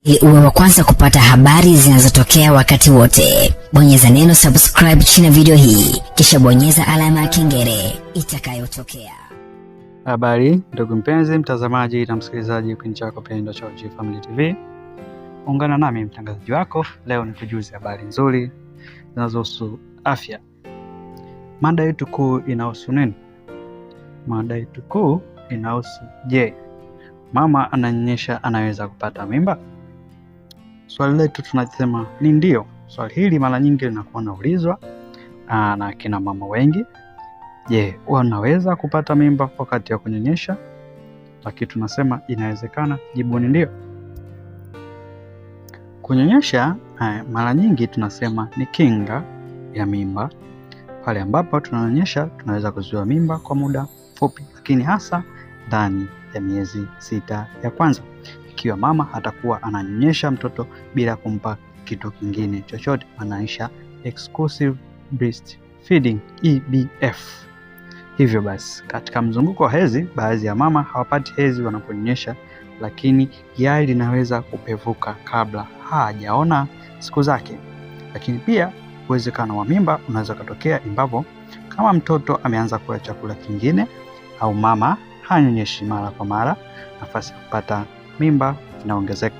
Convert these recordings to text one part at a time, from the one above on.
Ili uwe wa kwanza kupata habari zinazotokea wakati wote, bonyeza neno subscribe chini ya video hii, kisha bonyeza alama ya kengele itakayotokea. Habari ndugu mpenzi mtazamaji na msikilizaji kipindi chako pendwa cha OG Family TV. Ungana nami mtangazaji wako leo nikujuze habari nzuri zinazohusu afya. Mada yetu kuu inahusu nini? Mada yetu kuu inahusu je, mama ananyonyesha anaweza kupata mimba? Swali letu tunasema ni ndio. Swali hili mara nyingi linakuwa naulizwa na kina mama wengi. Je, wanaweza kupata mimba wakati wa kunyonyesha? Lakini tunasema inawezekana, jibu ni ndio. Kunyonyesha mara nyingi tunasema ni kinga ya mimba. Pale ambapo tunanyonyesha tunaweza kuzuia mimba kwa muda mfupi, lakini hasa ndani ya miezi 6 ya kwanza, ikiwa mama atakuwa ananyonyesha mtoto bila kumpa kitu kingine chochote, maanisha exclusive breastfeeding, EBF. Hivyo basi katika mzunguko wa hedhi, baadhi ya mama hawapati hedhi wanaponyonyesha, lakini yai linaweza kupevuka kabla hajaona siku zake. Lakini pia uwezekano wa mimba unaweza kutokea ambapo kama mtoto ameanza kula chakula kingine au mama hanyonyeshi mara kwa mara, nafasi ya kupata mimba inaongezeka.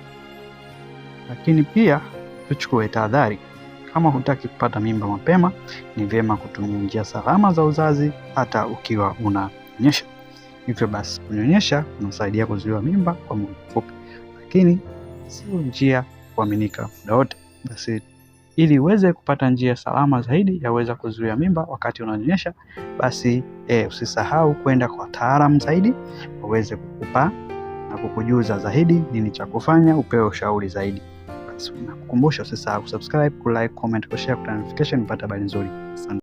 Lakini pia tuchukue tahadhari. Kama hutaki kupata mimba mapema, ni vyema kutumia njia salama za uzazi hata ukiwa unanyonyesha. Hivyo basi kunyonyesha kunasaidia kuzuia mimba kwa muda mfupi, lakini sio njia kuaminika muda wote. Basi ili uweze kupata njia salama zaidi ya kuweza kuzuia mimba wakati unanyonyesha, basi usisahau kwenda kwa wataalamu zaidi waweze kukupa na kukujuza zaidi nini cha kufanya, upewe ushauri zaidi. Basi nakukumbusha usisahau kusubscribe, kulike, comment, kushare, kuturn notification upate habari nzuri. Asante.